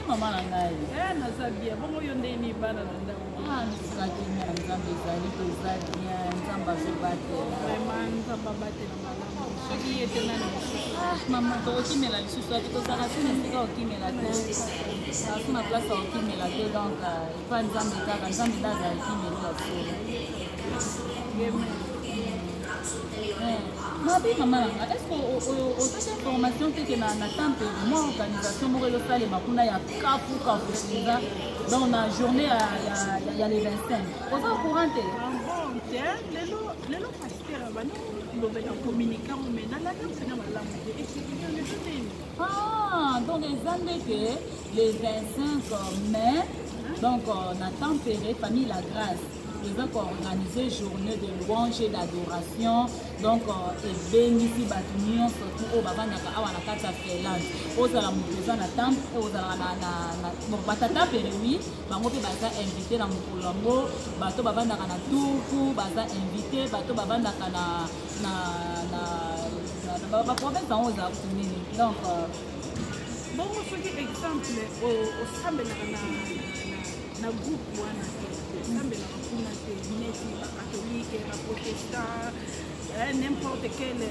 mama na ngai? Eh, naza bien. Bongo yo ndenge nini bana na ndako? Ah, nzaki na Nzambe ezali toza bien, Nzambe azobatela. Vraiment, Nzambe abatela malamu. Soki ye te nani mosusu? Ah, mama, tokokimela lisusu ati tozalaka su na esika kokimela te. Tozalaka su na place ya kokimela te donc euh, epa Nzambe kaka, Nzambe nde azala ekimelo ya solo. Eh, mabe mama na nga est ce que ozaki information te ke na temple mwa organisation moko ezosalema kuna ya kafu kafu mpenza donc na journée ya, ya, ya, ya le 25 oza au courant te? Ah bon, te lelo lelo pasteur abandi lobela communicant mais nalanda mpena malamu te explique eza nini? Ah, donc eza nde ke le 25 mai donc euh, na tempere famille la grâce eza koorganiser journée de louange et d'adoration donc euh, ebengisi bato nyonso tu oyo bavandaka awa na kati ya finlande ozala moto oza na temple ozalaka na, na, bon batata pere wi bango mpe baza invité na mokolo yango bato bavandaka na turku baza invité bato bavandaka na na na na baprovince yango ozala kutu nini donc euh, bongo soki exemple osambelaka na na groupe wana te osambelaka kuna te neti bacatholique baprotestant eh, n'importe quelle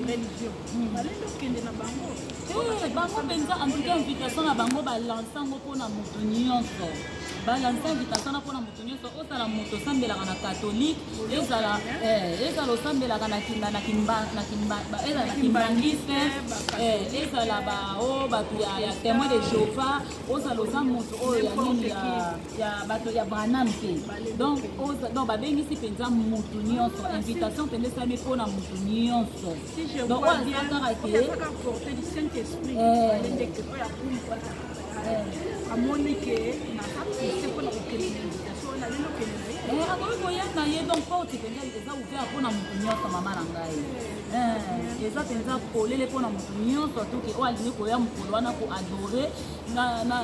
religion hmm. balende okende na bango eh, bango mpenza en tout cas invitation na bango balanse yango mpona moto nyonso balanse invitation na mpona moto nyonso ozala moto osambelaka na catholique ezala eh, ezala osambelaka na kimbangiste ezala bao bato ya témoin de jéhovah ozala oza moto oyo ya nini ya bato ya branam te donc donc babengisi mpenza motu nyonso invitation mpenza esalemi mpona motu nyonso donc oyo aza kaka te amoni ke naza pousse mpona kokende na invitation wana lelo okende na ye eh, akoki koya na ye donc porte mpenza eza ouvert mpona motu nyonso mama na ngai eh, eza mpenza polele mpona motu nyonso atoke oyo alingi koya mokolo wana koadore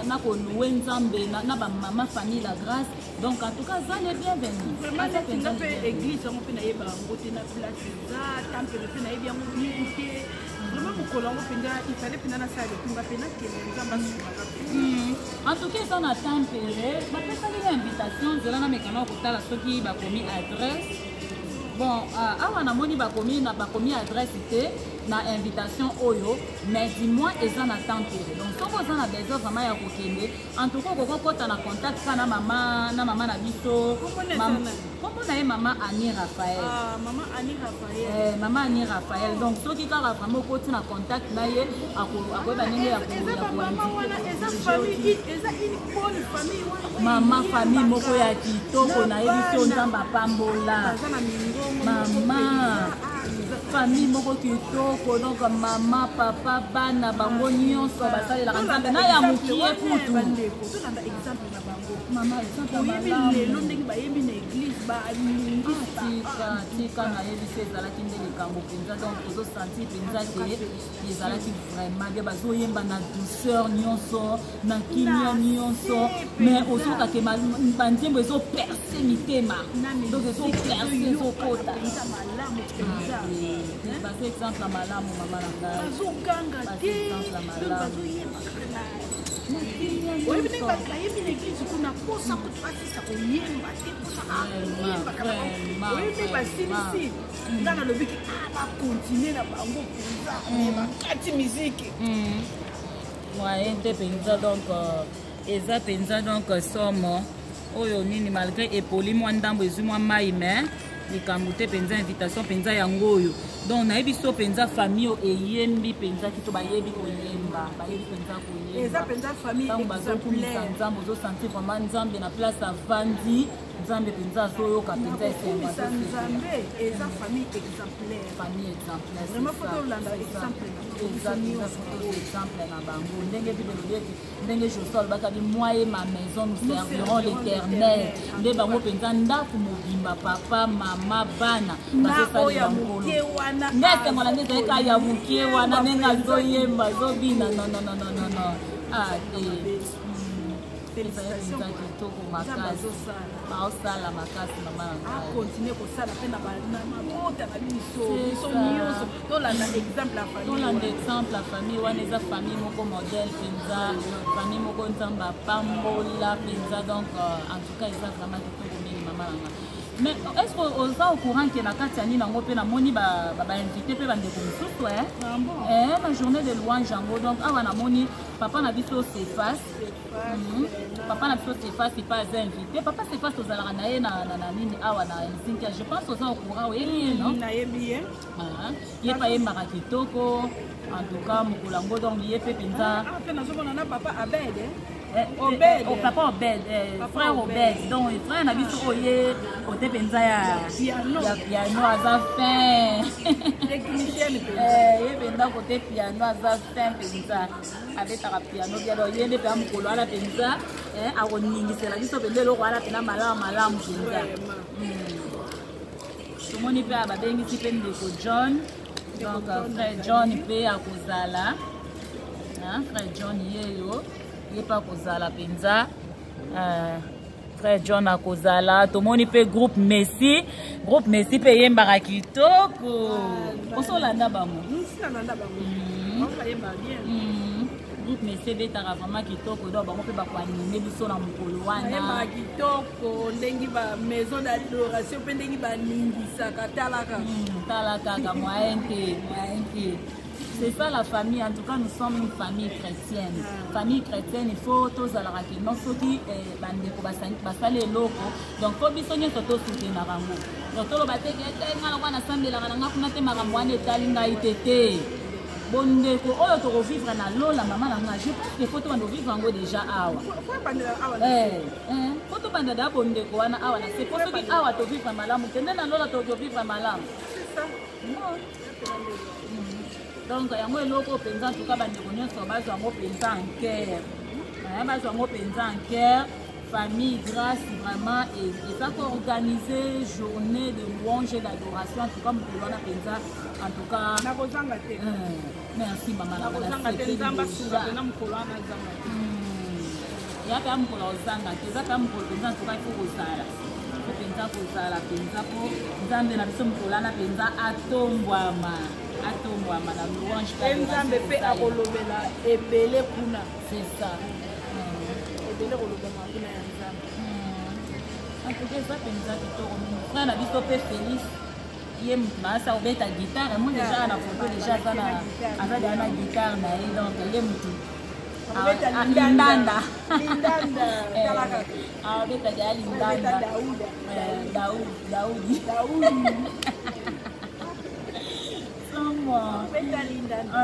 na koloue nzambe na bamama famille la grâce donc en tout cas aza le bienvenu vraiment neti nga mpe église yango mpe nayeba yango te na place eza tempele mpe nayebi yango mingi te vraiment mokolo yango mpenza ifale mpenza nasala litunga mpe nakende nzambe asungaka mpe hmm. en tout cas eza na tempere bapesaki nga invitation nzela na mekana kotala soki bakomi adresse bon euh, awa namoni bakomi na bakomi adresse te na invitation oyo mais du moins eza na tempere donc soki oza na besoin vraiment ya kokende en tout cas okoki okota na contact kaka na mama na mama na biso kombo na ye mama Annie Raphaël ah, mama Annie Raphaël eh, mama Annie Raphaël donc soki kaka vraiment okoti na contact na ye akoyeba ndenge ya mama famille moko ya kitoko nayebi so nzambe apambola mama famille moko kitoko donc mama papa bana bango nyonso basalelaka nzambe na ya mokie kutu mama oyebi lelo ndenge bayembi na eglise baningitika ah, tika nayebisi ezalaki nde likambo mpenza donc ozosanti mpenza ke ezalaki vraiment bien bazoyemba na douceur nyonso na kimia nyonso mais ozoyoka ke banzembo ezoperce mitema donc ezoperce ezokota baza exemple ya malamu mama na ngai bazoganga te bazoyemba oyebi ndenge bato bayebi na eglise kuna posa kutu basisa koyemba te posa koyemba kaka oyebi ndenge basilisi nga nalobiki ah, bakontinue na bango mpenza mm. bakati miziki mm. moyen te mpenza donc euh, eza mpenza donc somo oyo nini malgré epoli mwa ndambo ezwi mwa mai mais likambo te mpenza invitation mpenza yango oyo donc nayebi so mpenza famille oyo eyembi mpenza kito bayebi koyemba bayebi mpenza koyemba ntango bazokumisa nzambe ozosentir vraiment nzambe na place avandi nzambe mpenza azoyoka mpenza esengo nzambe eza famille exemplaire famille exemplaire eza exemple na bango ndenge bible elobi ete ndenge josue alobaka bi moi et ma maison nous servirons l'éternel nde bango mpenza ndako mobimba papa mama bana bazosalela nkolo nde esengo na nde ezali kaka ya mokie wana ndenge azoyemba azobina nonnonononono ah te. Félicitation. Eza kitoko Nzambe makasi. azosala. Aosala makasi, mama na ngai. Akontinue kosala mpe na mabota na biso. C'est Biso ça. nyonso tolanda exemple ya famille Tolanda wana. exemple ya famille wana. Eza famille moko modèle mpenza, famille moko Nzambe apambola mpenza. Donc en tout cas, eza vraiment kitoko mingi, mama na nga. Mais est ce que oza au courant ke na kati ya nini yango mpe namoni bainvité mpe bandeko mosusu, eh? Ah bon? Eh, na journée de louange yango. Donc awa namoni papa na biso Cefas. Papa na biso Cefas mpe aza invité. Papa Cefas, ozalaka na ye na nini awa na Helsinki. Je pense oza au courant, oyebi ye, non? Nayebi ye. Ah, ye mpe ayembaka kitoko. En tout cas, mokolo yango, donc ye mpe mpenza. Ah, mpe nazomona na papa Abed, eh? Obed. Obed. Oh, papa Obed, Papa frère Obed. Obed. Donc frère na biso oyo ye kote mpenza ya Piano. ya piano, aza fin. Technicienne mpenza. Ye mpenza kote piano aza fin mpenza, abetaka piano bien. Donc ye nde mpenza mokolo wana mpenza, akoningisela biso mpenza eloko wana mpenza malamu malamu mpenza. Vraiment. Tomoni mpe babengisi mpe ndeko John. Donc frère John mpe akozala. Hein, frère John yeyo, ye mpe akozala mpenza. Frère John akozala. Tomoni mpe groupe Messi. Groupe Messi mpe eyembaka kitoko. Osolanda bango? Nalanda bango. Bango bayemba bien. Groupe Messi ebetaka vraiment kitoko. Donc bango mpe bakoanime biso na mokolo wana. Bayembaka kitoko, ndenge ba maison d'adoration mpe ndenge baningisaka, talaka. Tala kaka, moyen te, moyen te. C'est ça la famille. En tout cas, nous sommes une famille chrétienne. Famille chrétienne, il faut tozalaka ke non, soki bandeko basali eloko, donc fo biso nyonso tosoutenaka yango. Donc toloba te ke te, ngai lokwa nasambelaka na ngai kuna te, makambo wana etali ngai te. Te, bondeko oyo tokovivre na lola, mama na ngai, je pense que fo tobanda kovivre yango déjà awa. Fo ebandela awa. Fo tobanda da bondeko wana awa na se, po soki awa tovivre malamu te, nde na lola tokovivre malamu? C'est ça. Non. Donc yango eloko mpenza, en tout cas bandeko nyonso bazwa yango mpenza en cœur, bazwa yango mpenza en cœur. Famille Grâce vraiment eza koorganiser journée de louange et d'adoration. En tout cas, mokolo wana mpenza, en tout cas Nakozanga te. Merci, mama na. Nakozanga te. Nzambe asunga mpena, mokolo wana azanga te. Eya mpe ya mokolo ozanga te, eza mpe ya mokolo mpenza. En tout cas, il faut kozala, fo mpenza kozala mpenza, mpo Nzambe na biso mokolo wana mpenza atombwama, atombwama na louange. Mpe Nzambe mpe akolobela ebele kuna. C'est ça. Ebele kolobama kuna ya Nzambe. En tout cas, eza mpenza kitoko mingi. Frère na biso mpe Félix, ye motu naasa kobeta guitare mo déjà na photo déjà aza na, aza deja na guitare na ye. Donc ye motu Akobeta lindanda. Lindanda, tala kaka. Abeta deja Akobeta lindanda. Dauda. Daudi, Daudi. Daudi. Somo. Akobeta lindanda.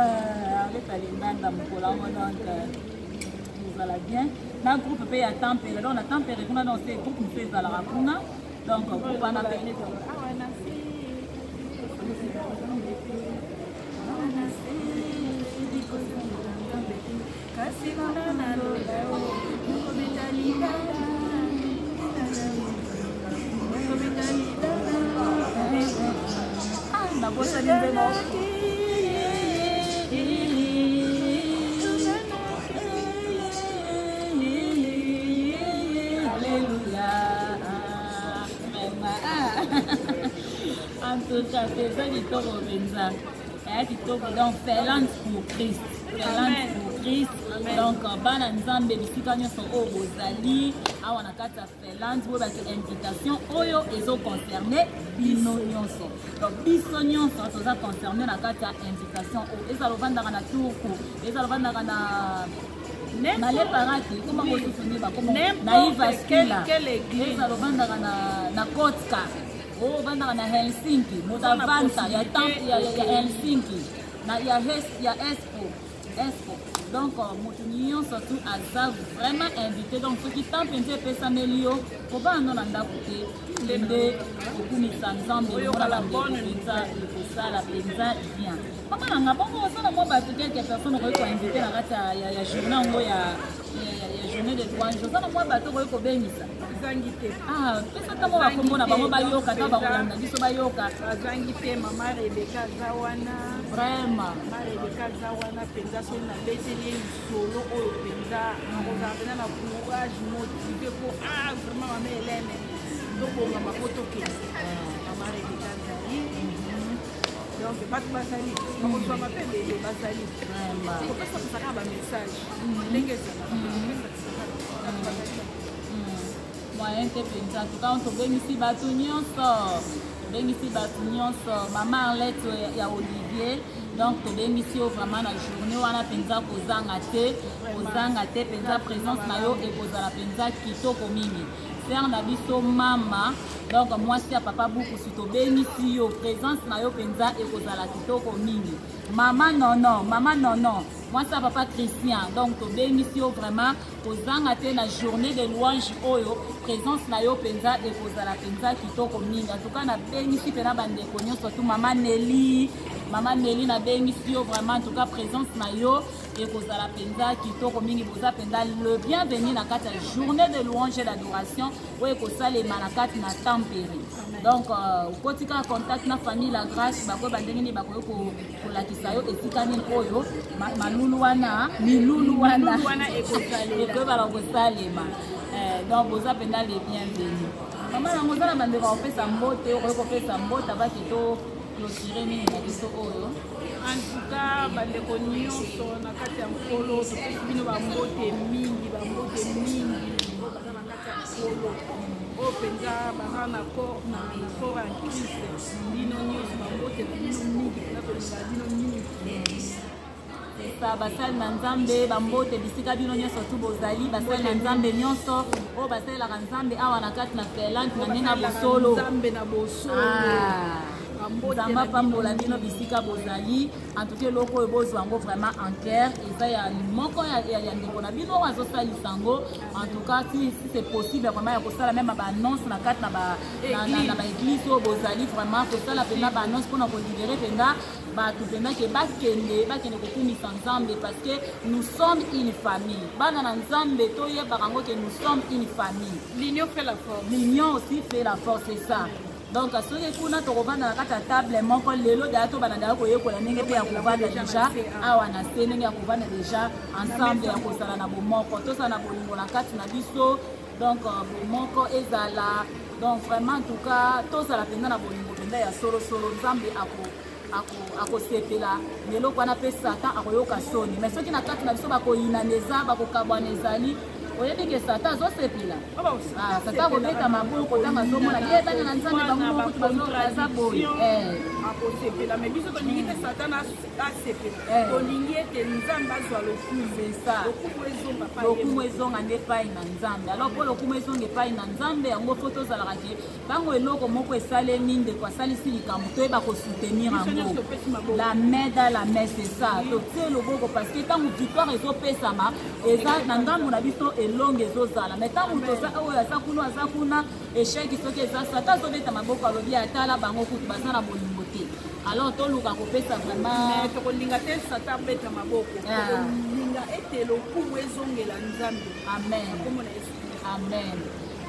Abeta lindanda mokolo yango. Donc kozala bien na groupe mpe ya Tampere. Donc na Tampere kuna, donc se groupe mosusu ezalaka kuna. Donc groupe wana mpe. Awa na se. Kasi kuna na lola okobeta lindanda, okobeta lindanda. Ah, nabosani nzembo. Alléluia. Vraiment. Ah. En tout cas, eza kitoko mpenza, eya kitoko. Donc Finlande pour Christ, Finlande pour Christ. Donc bana Nzambe, bisika nyonso oyo bozali awa na kati ya Finlande, boyebaki invitation oyo ezoconcerne bino nyonso. Donc biso nyonso toza concerné na kati ya invitation oyo. Ezala ovandaka na Turku, ezala ovandaka na Leparaki, koma mosusu nde bakoma na Jyväskylä, ezala ovandaka na Kotka, oyo ovandaka na Helsinki, moto avanta ya temple ya Helsinki na ya Espo. Donc moto nyonso tu aza vraiment invité. Donc soki temps mpenza epesameli yo, kobana no na ndako te, nde okumisa Nzambe mona bandeko mpenza, ekosala mpenza bien. Mama na nga, bongo osala mwa bato, quelque personne okoki koinvite na kati ya journée yango ya journée de louange? Oza na mwa bato okoki kobengisa? Bazangi te. Ah, pesa ntango bakombo na bango, bayoka ta bakolanda biso, bayoka. Bazangi te. Mama Rebeka aza wana. Vraiment. Mama Rebeka aza wana mpenza. Soki nabeteli ye lisolo oyo mpenza. mpenza akozala mpenza na courage, motive mpo ah, vraiment, mama Helene, tobongama mpo tokende. Mama Rebeka azali. Donc bato bazali, bakozwama mpe ebele, bazali kopesa kosaka bamessage ndenge ezalaka, bato bazali. Moyen te mpenza. En tout cas, tobengisi bato nyonso, tobengisi bato nyonso. Mama Arlette ya Olivier, donc tobengisi yo vraiment na journée wana mpenza, kozanga te, kozanga te mpenza. Présence na yo ekozala mpenza kitoko mingi. Sœur na biso mama, donc mwasi ya papa Bukusu, tobengisi yo, présence na yo mpenza ekozala kitoko mingi. Mama Nono, mama Nono, mwasi ya papa Christian, donc tobengisi yo vraiment, kozanga te na journée de louange oyo. Présence na yo mpenza ekozala mpenza kitoko mingi. En tout cas, nabengisi mpena bandeko nyonso tu. Mama Neli, mama Neli, nabengisi yo vraiment. En tout cas, présence na yo ekozala mpenza kitoko mingi. Boza mpenza le bienvenu na kati ya journée de louange et d'adoration oyo ekosalema na kati na Tampere. Donc okoti kaka contact na famille La Grâce, bakoyeba ndenge nini bakoki kolakisa yo esika nini oyo malulu wana, milulu wana ekoyebaka kosalema. Donc boza mpenza le bienvenu. Mama yango, oza na bandeko akopesa mbote, okoki kopesa mbote abaki to clôture nini na biso oyo. En tout cas, bandeko nyonso na kati ya Nkolo, topesi bino bambote mingi, bambote mingi. Oyo baza na kati ya Nkolo, oyo mpenza baza na corps ya Christ, bino nyonso, bambote na bino mingi mpenza, tolinga bino mingi. Esa basali na Nzambe, bambote bisika bino nyonso tu bozali, basali na Nzambe nyonso oyo basalelaka Nzambe awa na kati na Finlande na ndenge ya bosolo. Nzambe na bosolo. Nzambe apambola bino bisika bozali. En tout cas, eloko oyo bozwa yango vraiment en cœur, eza ya moko ya ndeko na bino oyo azosalisa yango. En tout cas, si c'est possible vraiment ya kosala même baannonce na kati na baéglise oyo bozali, vraiment kosala mpenza baannonce mpona kolibérer mpenza bato mpenza ke bakende kokumisa Nzambe, parce que nous sommes une famille. Bana na Nzambe, toyebaka yango ke nous sommes une famille. L'union fait la force. L'union aussi fait la force, c'est ça. Donc soki kuna tokovanda na kati ya table moko lelo, daya tobanda daya koyekola ndenge mpe ya kovanda déjà awa na se, ndenge ya kovanda déjà ensemble, ya kozala na bomoko, tozala na bolingo na kati na biso. Donc bomoko ezala. Donc vraiment, en tout cas, tozala mpenza na bolingo mpenza ya solosolo. Nzambe akosepela na eloko wana mpe Satan akoyoka soni. Mais soki na kati na biso bakoyinana, eza bakokabwana, ezali oyebi ke Satan azosepela. Satan akobeta maboko ntango azomona ye bana na Nzambe bango moko kutu baza boye. Akosepela, mais biso tolingi te Satan asepela, tolingi ete Nzambe azwa lokumu. Lokumu ezonga, lokumu ezonga nde epai na Nzambe. Alors mpo lokumu ezonga epai na Nzambe, yango fo tozalaka ke ntango eloko moko esalemi, ndeko asalisi likambo, toyeba kosoutenir yango, la main dans la main, c'est ça. Totie loboko, parce que ntango victoire ezopesama, eza na ngambo na biso, elongi ezozala. Mais ntango toza oyo aza kuna, aza kuna, échec soki eza, Satan azobeta maboko, alobi: "Atala bango kutu baza na bolingo te." Alors toluka kopesa vraiment. Tokolinga te Satan abeta maboko, tokolinga ete lokumu ezongela Nzambe. Amen, amen.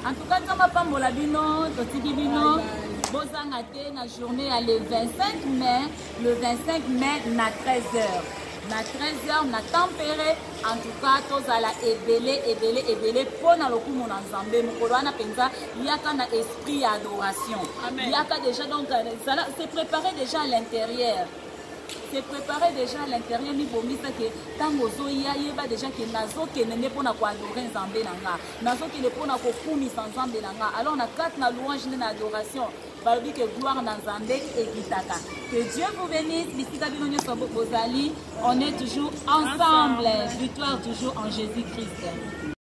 En tout cas, Nzambe apambola bino. Totiki bino, bozanga te na journée ya le 25 mai, le 25 mai na 13 heures, na 13 heures na Tampere. En tout cas, tozala ebele, ebele, ebele mpo na lokumu na Nzambe. Mokolo wana mpenza, yaka na esprit ya adoration. Yaka déjà, donc c'est préparé déjà à l'intérieur, c'est préparé déjà à l'intérieur. Mibongisa ke ntango ozoya, yeba déjà ke nazokende nde mpona koadorer Nzambe na nga, nazokende mpona kokumisa Nzambe na nga. Alors na kati na louange nde na adoration, balobi ke gloire na Nzambe ekitaka. Que Dieu vous bénisse bisika bino nyonso bozali. On est toujours ensemble, victoire toujours en Jésus Christ.